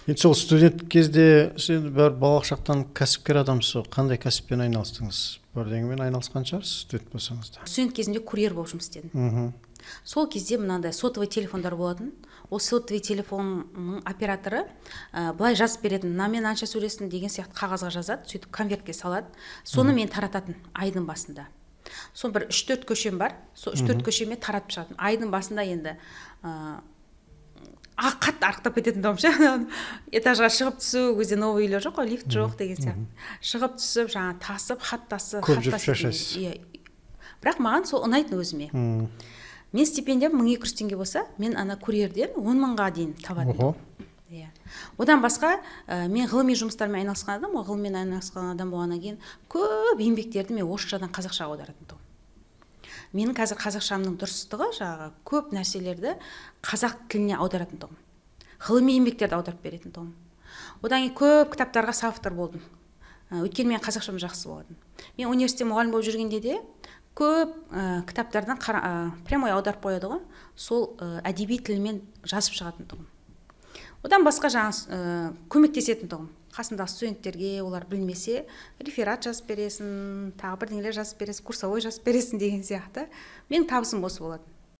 Енді сол студент кезде сен бәрі балалық шақтан кәсіпкер адамсыз ғой. Қандай кәсіппен айналыстыңыз? Бірдеңемен айналысқан шығарсыз, студент болсаңыз да. Студент кезімде курьер болып жұмыс істедім. Сол кезде мынандай сотовый телефондар болатын. Ол сотовый телефонның операторы былай жазып беретін: «Мынамен анша сөйлестім» деген сияқты қағазға жазады, сөйтіп конвертке салады. Соны мен тарататын айдың басында. Сол бір үш төрт көшем бар, сол үш төрт көшеме таратып шығатын айдың басында. Енді қатты арықтап кететін тұғым ше. Этажға шығып түсу, ол кезде новый үйлер жоқ қой, лифт жоқ деген сияқты. Шығып түсіп, жаңағы тасып, хат тасы Көп хат жүріп таситын. шаршайсыз. Иә, бірақ маған сол ұнайтын өзіме. Мен стипендиям 1200 теңге болса, мен ана курьерден 10 мыңға дейін табатын. Иә, одан басқа мен ғылыми жұмыстармен айналысқан адам ғой. Ғылыммен айналысқан адам болғаннан кейін көп еңбектерді мен орысшадан қазақшаға аударатын тұғым. Менің қазір қазақшамның дұрыстығы жаңағы көп нәрселерді қазақ тіліне аударатын тұғым, ғылыми еңбектерді аударып беретін тұғым. Одан кейін көп кітаптарға соавтор болдым, өйткені менің қазақшам жақсы болатын. Мен университетте мұғалім болып жүргенде де көп кітаптардан прямой аударып қояды ғой, сол әдеби тілмен жазып шығатын тұғым. Одан басқа жаңағы көмектесетін тұғым қасымдағы студенттерге. Олар білмесе, реферат жазып бересің, тағы бірдеңелер жазып бересің, курсовой жазып бересің деген сияқты. Менің табысым осы болатын.